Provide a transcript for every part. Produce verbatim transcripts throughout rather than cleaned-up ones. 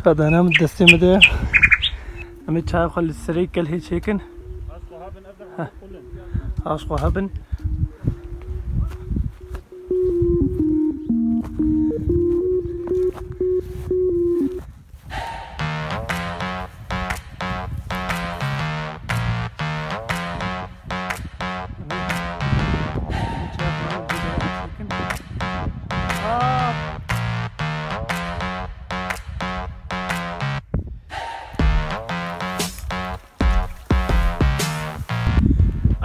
Bedene min destê min de. Em ê çaya xwe li serê kelhê çêkin. Heh. Aş xwe hebin.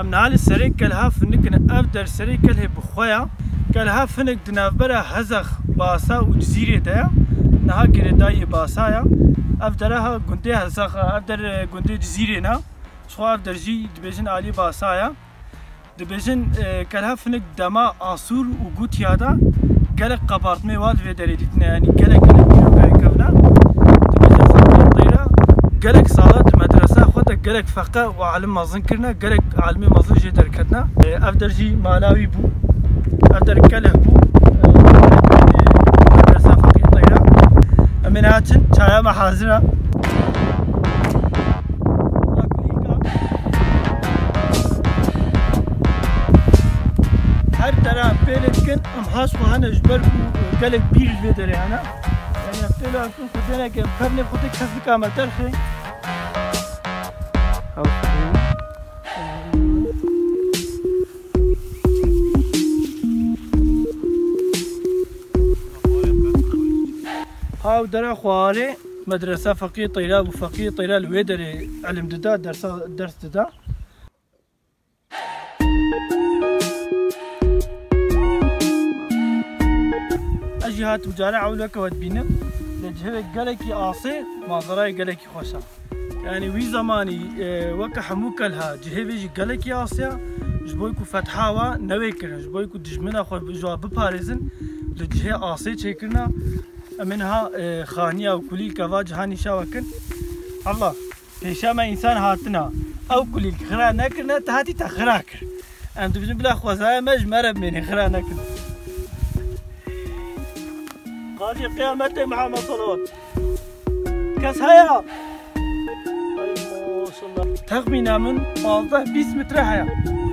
Em niha li serê kelha finik in. Ev der serê kelhê bi xwe ya. Kelha finik di navbera Hezex, Basa û Cizîrê de ya. Niha girêdayî Basa ya. Ev dere ha gundê Hezex, ev der, e, gundê Cizîrê ne. Ji xwe ev der jî dibêjin alî Basa ya. Dibêjin, e, kelha finik dema Asûr û Gûtiya de gelek qabartmê wa di vê derê dîtine, yanî gelek, gelek dîrokayê kevne. Dibêjin Feqî Teyra gelek sala di medresa xwe de gelek feqe û alim mezin kirine, gelek alimê mezin jê derketine. E, ev der jî mala wî bû. Ev der kelh bû. E, medresa Feqî Teyra. Em ê niha çin, çaya me hazir e. Her dera em pêlê dikin, em has xwe hene ji ber ku gelek bîr li vê derê hene. Yanî em pêlê dikin, xwedêneke em kevnê xwedê kes bike me derxê. Haw dera xwarê. Medresa Feqî Teyra bû. Feqî Teyra li wê derê ilim dida, dersa, ders dida. Ez jî hatim cara ewil weke we dibînim. Li cihê gelekî asê, manzarayê gelekî xweş e. Yanî wî zemanî, e, weke hemû kelha cihê vê jî gelekî asê ya. Ji bo ku fetha wa newê kirin, ji bo ku dijmina xwe bi, ji wa biparêzin, li cihê asê çêkirina. Em ê niha, e, xaniya û kulîlka va cihanî şawe kin. Allah, pêşa me însan hatina. Ew kulîlk xira nekirine, te hatî te xira kir. Em dibêjin bila xwezaya me ji me re bimêne, xira nekin. Qazî qiyametê Mihemed salawat. Kes heye? Ay maşallah. Texmîna min pazdeh bîst metre heye.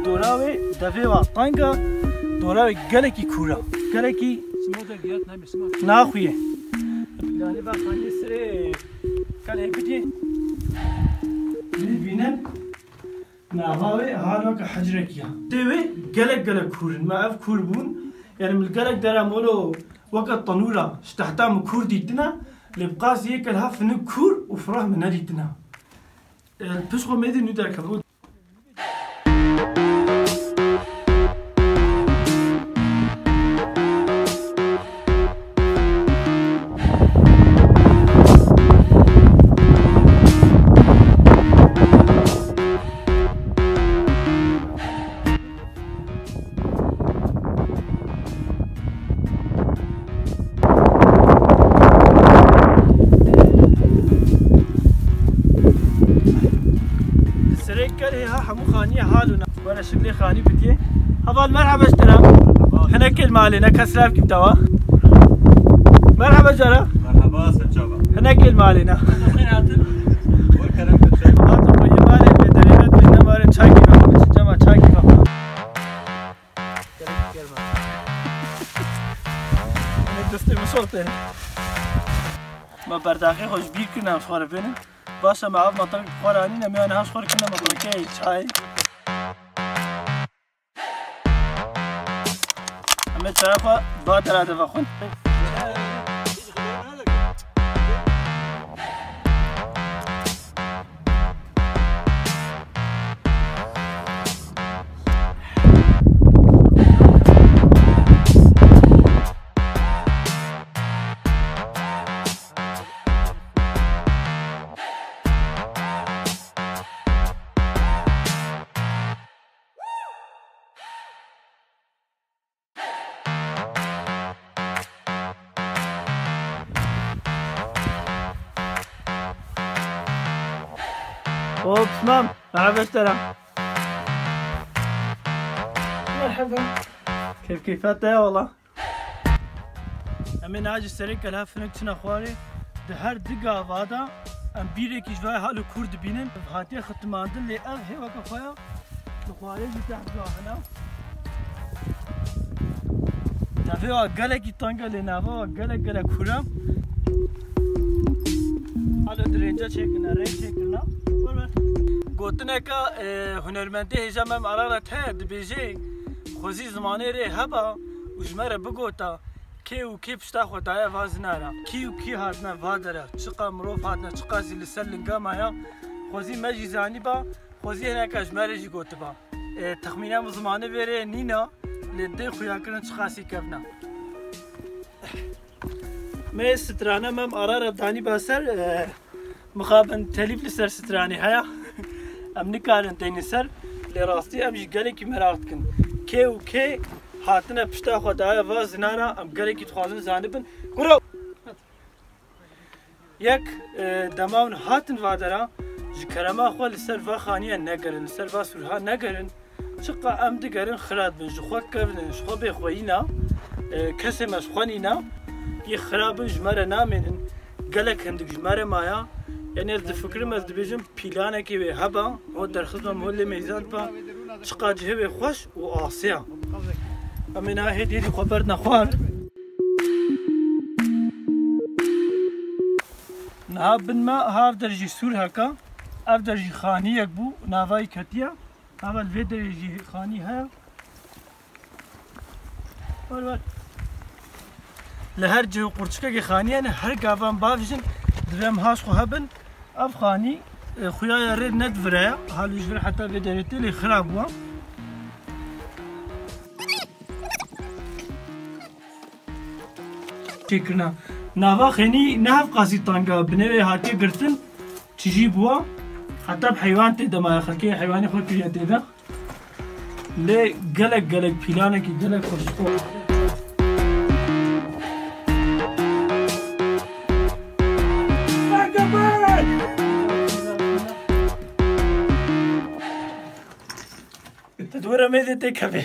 Dora wê devê wa teng e, dora wê gelekî kûr e. Gelekî naxuye. Yanî bexanî sirê kelê bidî. Bînin. Nava wê hal weke hecrekî ya. Tê wê gelek gelek kûr in. Me ev kûr bûn. Yanî min li gelek dera molo weke tenûra ji tehta min kûr dîtine. Lê bi qasî yê kelha finik kûr û fireh min nedîtine. Li pişt xwe mêdî nû derkeve. Li serê kelê ha hemû xaniyê hal û na-, were şiklê xanî bidiyê. Heval merhaba ji te re. Hinekê li malê ne, kes lav kî bi te wa. Merhaba cara. Merhaba, sen çava. Hinekê li malê ne. Xêr hatin. Wê kerem ke çay. Hatin xwe yê malê bê derê ne, tu ji ne malê çay kî bexwe, çi cema çay kî bexwe. Gerek gelme. Yine destê min şortê. Me berdaxê xwe ji bîr kirine, em ji xwe re bênin. Baş e, me ev metrek bi xwe re anîne, me niha ji xwe re kirine metrekeyê çay. Em ê çaya xwe ba dera de vexwin. Hop, tamam. Merhaba, selam. Merhaba. Keyf keyfat ya valla. Em ê niha ji serê kelha finik çine xwarê. Di her du gava de em bîrekî ji vay hal û kûr dibînin. Hatiye xitimandin lê ev hê weke xwe ya. Li xwarê jî deh gavin e. Navê wa gelekî teng e lê nava wa gelek gelek kûr e. Alo dirênce çêkirine, rê çêkirine. Gotineke, e, hunermendê hêja Mem Ararat heye, dibêje, xwezî zimanê rê heba û ji me re bigota, kê û kê pişta xwe daye va zinara. Kî û kî hatine va dere, çiqa mirov hatine, çiqa zî li ser linga maya, xwezî me jî zanîba, xwezî hineka ji me re jî gotiba. E, texmîna min zimanê vê rê nîna, lê dê xuyakirin çiqasî kevn e. Me strana Mem Ararat danîba ser, e, mixabin telîf li ser stranê heya. Em nikarin teynin ser, lê rastî em jî gelekî meraq dikin. Kê û kê hatine pişta xwe daye va zinara, em gelekî dixwazin zanibin. Kuro! Yek, e, dema hûn hatin va dera, ji kerema xwe li ser va xaniye negerin, li ser va sûrha negerin. Çiqa em digerin xira dibin, ji xwe kevin in, ji xwe bêxweyî ne, e, kesê me ji xwe nîne, yê xira bin ji me re namênin, gelek hindik ji me re maya. Yanî ez difikirim, ez dibêjim, pîlanekê wê heba, ho derxist me, ho lê meyzand be, çiqa cihê wê xweş û asê ya. Em ê niha hêdî hêdî xwe berdine xwar. Niha bin me, ha ev der jî sûrhek e, ev der jî xaniyek bû, navayî ketiye. Heval vê derê jî xanî heye. Wer wer. Li her cih û qurçikekê xanî hene, her gavan bavêjin, divê em ha ji xwe hebin. Ev xanî, e, xuya ya rê ne di vir e, halî ji vir heta vê derê tê lê xira bû. Çêkirina. Nava xênî ne hevqasî teng e, binê wê hatiye girtin, çijî bûa. Heta bi heywan tê de maye, xelkê heywanê xwe kiriye tê de. Lê gelek, gelek pîlanekî gelek xweş. Te dû re mêzê tê kevê.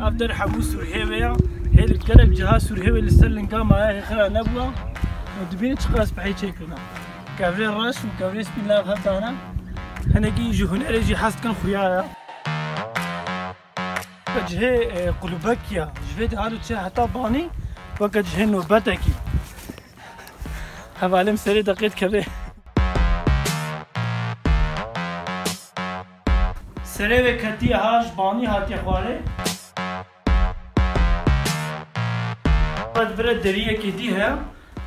Ev der hemû sûrhê wê ya. Hê li gelek ciha sûrhê wê li ser linga maye, hê xira nebûya. Û dibînî çiqas bi hey çêkirina. Kevrê reş û kevrê spî nav hev dane. Hinekî ji hunerê jî hez dikin xuya ya. Weke cihê, e, qulubek ya. Ji vê de halo çe heta banî, weke cihê nobetekî. Hevalê min serê de qêt keve. Serê wê ketiye ha, ji banî hatiye xwarê. Li vir re deriyekê dî heye.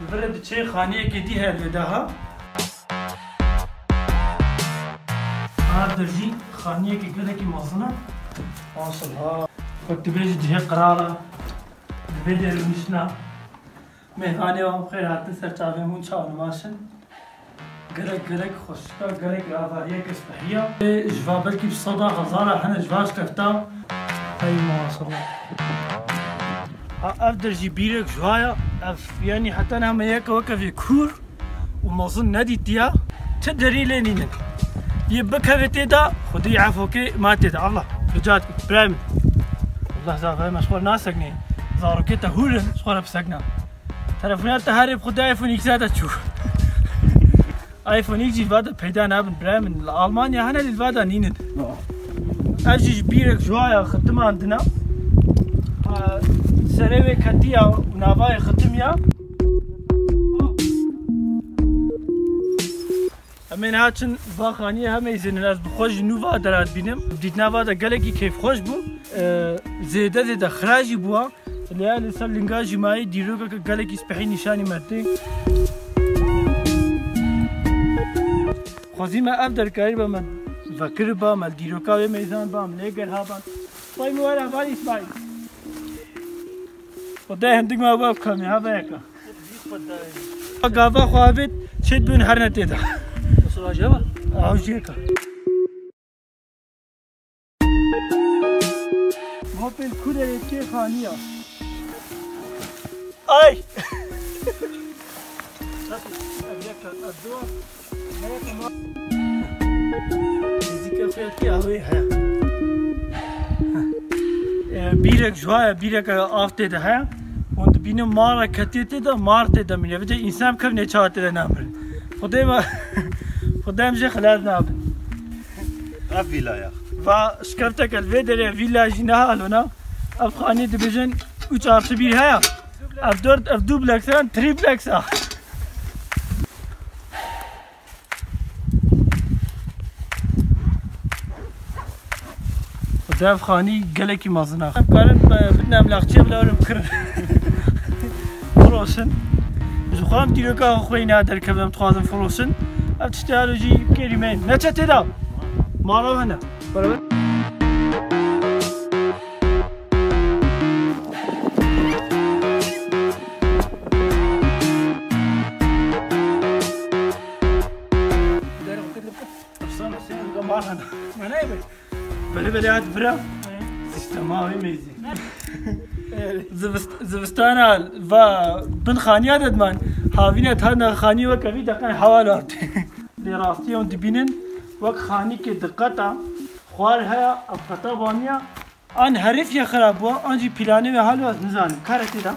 Li vir re diçe xaniyekê dî heye lê daha. Ha der jî xaniyekî gelekî mezin e. Maşallah. Wek dibêjî cihê qral e. Di vê derê niştine. Mêvanê wan bi xêr hatin ser çavên hûn, çawa nemaşin. Gelek gelek xweşik e, gelek ravariyeke spehî ye. Ê, ji va belkî bi seda hezara hene ji va ştefta. Hey maşallah. Ha, ev der jî bîrek ji wa ye. Ev, yanî heta niha me yeke weke vê kûr û mezin nedîtiye. Ti derî lê nînin. Yê bikeve tê de, xwedî efokê ma tê de. Allah, rica dikim, birayê min. Allah zafayê me ji xwe naseknê. Zarokê te hûr in, ji xwe re bisekne. Telefonat te herê bi xwe de iPhone X de çû. iPhone X jî li va de peyda nabin, birayê min. Li Almanya hene, lê li va de nînin. Ev jî ji bîrek ji wa ya xitimandina. Ha, serê wê ketiya û navayê xitim ya. Em ê niha çin va xaniyê hemeyzênin, ez bi xwe jî nû va dera dibînim. Dîtina va de gelekî keyfxweş bû. Ee, zêde zêde xira jî bûa. Lê ya li ser linga jî mayî dîrokeke gelekî spehî nîşanî me tê. Xwezî me ev derkarî be me vekiriba, me li dîroka wê meyzan ba, em lê gerha ban. Tay min were hevalî Îsmaîl. Xwedê hindik me we bikamî, ha veyeka. Gava xwe avêt, çêt bûn herne tê de. Nasıl acaba? Avciyeka. Mopel kulerê kê xaniya. Ay! Nasıl? Ev yeka, ev dua. Nêzîka xuya tê awê heye. Bîrek ji wa ye, bîreke av tê de heye. Hûn dibînin marek ketiye tê de, mar tê de mîne. Vêca însan kevnê çawa tê de namirin. Xwedê me, Xwedê em jê xilas nabin. Ev vîla ya. Va şikefteke li vê derê vîla jî ne halona. Ev xanî dibêjin üç artı bir heye. Ev dört, ev dubleks e, em tripleks e. Xwedê ev xanî gelekî mezin e. Em karin, e, bidin emlakçiye bila werin bikirin. Firoşin. Ji xwe em dîroka xwe yî derkevin, em dixwazin firoşin. Ev tiştê halo jî kêrî me. Neçe tê de? Mala hene. Beraber. Belê belê hat bira. Sistema wê mêzî. Zivist-, zivistana va bin xaniya de diman. Havîne tana xanî weke vî deqen hewa li ardê. Lê rastî em dibînin wek xanîkê di qeta xwar heye, ev qeta vaniya. An herif ya xirab bû, an jî planê wê halo ez nizanim. Kare tê de.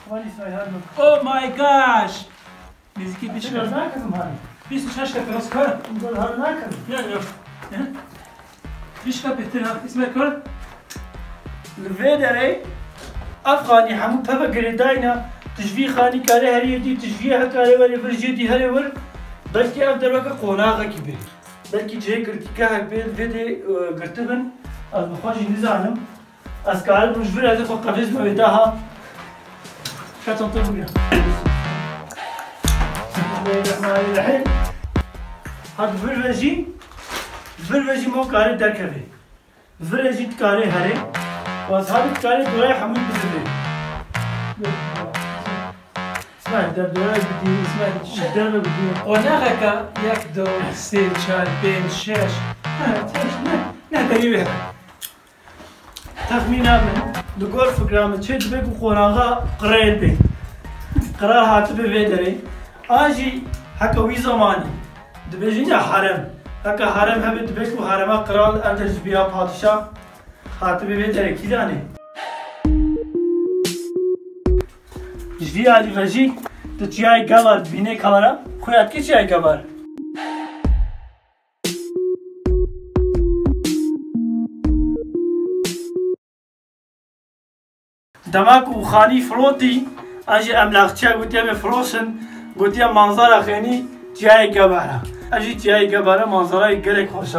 Wanî say halo. Oh my gosh! Nêzîkî bîst. Nakim hani. Bîst û şeş kepê rast kar. Gol halo nakim. Ya, ya. Ya. Bîst kepê tira, îsmet kar. Li vê derê ev xanî hemû peve girêdayî ne. Tu ji vî xanî karê heriyê dî, tu ji vî hekarê werê vir, jê dî herê wir. Belkî ev derweke qonaxekî bê. Belkî cihê girtîgehek bê, li vê dê, e, girtibin. Ez bi xwe jî nizanim. Ez karibim ji vir ez ê xwe qevêz me wê daha. Ketim te bûya. Bismillahirrahmanirrahim. Ha di vir ve jî, di vir ve jî mo karê derkevê. Di vir ve jî dikarê herê. Û ez ha dikarê dorayê hemû bidivê. Smer, der dorayê bidî, smer, ji derve bidî. Qonaxeke yek, du, sê, çar, pênc, şeş. Ha, şeş, ne, ne, derî wê. Texmîna min, li gor fikra min çê dibe ku qonaxa qirêl bê. Qral hatibe vê derê. An jî heke wî zemanî dibêjin ya harem. Heke harem hebe dibe ku harema qral ev der ji biya padişah hatibe vê derê kî zanê. Ji vî alî ve jî tu çiyayê Gevar dibînê kamera. Xuya dikî çiyayê Gevar. Dema ku xanî firotî, ez jî emlakçiya gotiye me firoşin, gotiye manzara xênî çiyayê Gebar e. Ev jî çiyayê Gebar e, manzarayê gelek xweş e.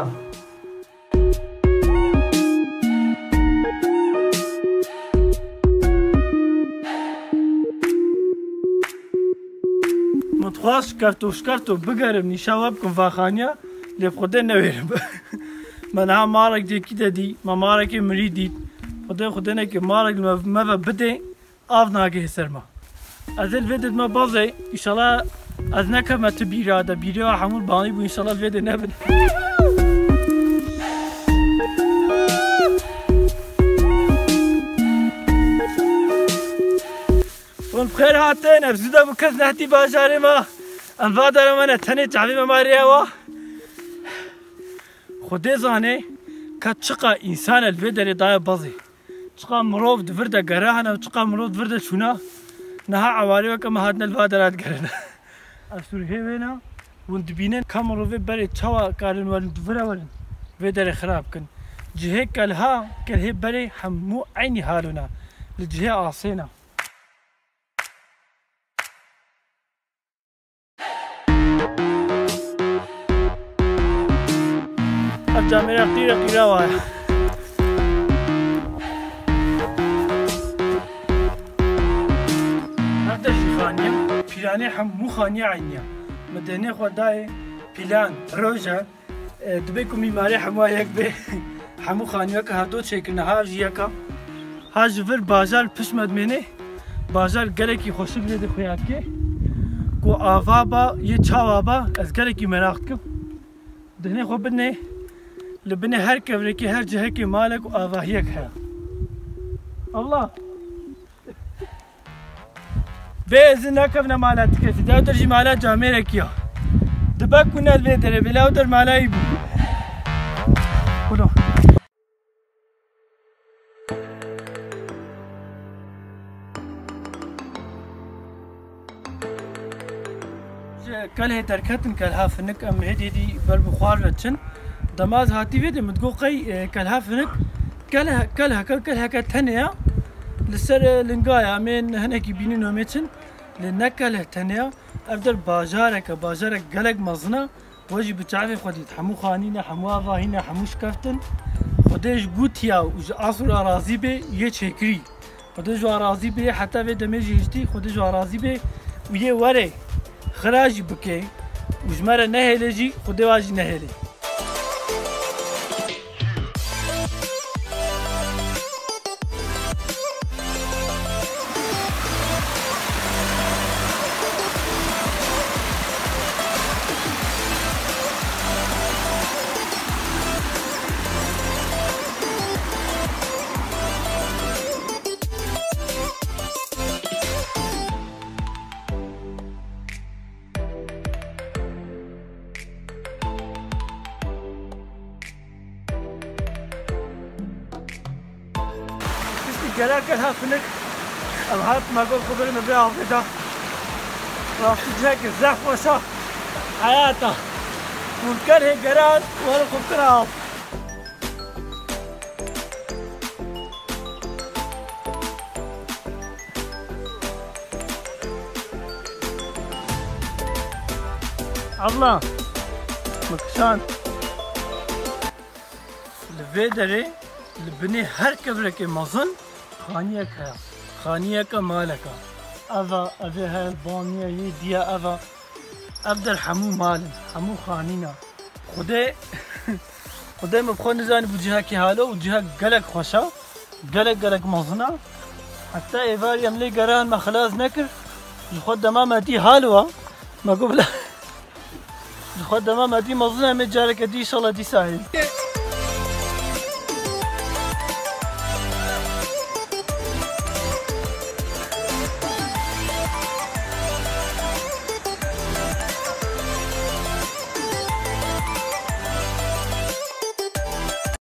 Min dixwest şikefto şikefto bigerim, nîşa we bikim vaxaniya, lê bi Xwedê newêrim. Me niha marek cêkî de dî, me marekê mirî dît. Xwedê, Xwedê neke marek li me, me ve bidê, av nagihê ser me. Ez ê li vê dê dime bazê, înşallah ez nekevme tu bîra de, bîrê we hemû banî bû, înşallah li vê dê nebin. Hûn bi xêr hatin, ev zû de bû kes nehtî bajarê me. Em va dere me ne tenê çavê me marê ewa. Xwedê zanê ka çiqa însan e li vê derê daye bazê. Çiqa mirov di vir de gere hene û çiqa mirov di vir de çûna. Niha ewarê weke me hatine li va dera digerine. Ev sûrhê wê ne, hûn dibînin ka mirovê berê çawa karin werin di vir e werin. Vê derê xirab kin. Cihê kelha, kelhê berê hemû eynî halona. Li cihê asê ne. Ev camêra qîre qîra wa ye. Ev de jî xaniye, pîlanê hemû xaniye eynî ye. Min dehnê xwe dayê pîlan, proje, E, dibê ku mîmarê hemû yek bê. Hemû xaniyeke hevdo çêkirine, ha jî yeka. Ha ji vir bajar pişt me dimênê. Bajar gelekî xweşik lê dixuya dike. Ku ava ba, yê çawa ba, ez gelekî meraq dikim. Dihnê xwe bidinê, li binê her kevrekê, her cihekê malek û avahiyek heye. Allah! Bê ez ê nekevne mala ti kesî. Dew der jî mala camêrekî ya. Dibe ku ne vê derê bê, lew der mala wî bû. Kulo. Kelhê derketin, kelha finik, em hêdî hêdî ber bi xwar ve çin. Dema ez hatî vê de min digot qey, e, kelha finik, kelhe-, kelheke, kelheke tenê ya. Li ser, e, linga ya, em ê hinekî bînin û em ê çin. Lê ne kelh tenê ya. Ev der bajarek e, bajarek gelek mezin e. We jî bi çavê xwe dît. Hemû xanî ne, hemû ava hîn e, hemû şikeftin. Xwedê ji gutiya û ji asûra razî bê, yê çêkirî. Xwedê ji wan razî bê, heta vê demê jî hiştî, Xwedê ji wan razî bê û yê were xira jî bike û ji me re nehêle jî, Xwedê wan jî nehêle. Piştî gelek gelha finik, ev hat me got xwe birin vê avê de. Rastî cihekî zehf xweş e. Heyata. Hûn kelhê geran û herin xwe bikin av. Abla, bakışan. Li vê derê, li binê her kevrekê mezin xaniyek heye. Xaniyeke maleke. Eva, evê heye, baniye, yê diye eva. Ev der hemû mal in, hemû xanîn e. Xwedê, Xwedê min bi xwe nizanî bû cihekî halo û cihek gelek xweş e. Gelek, gelek mezin e. Heta êvarî em lê geran me xilas nekir. Ji xwe dema me dî halo e. Me got bila. Ji xwe dema me dî mezin e, em ê careke dî înşallah dîsa hê.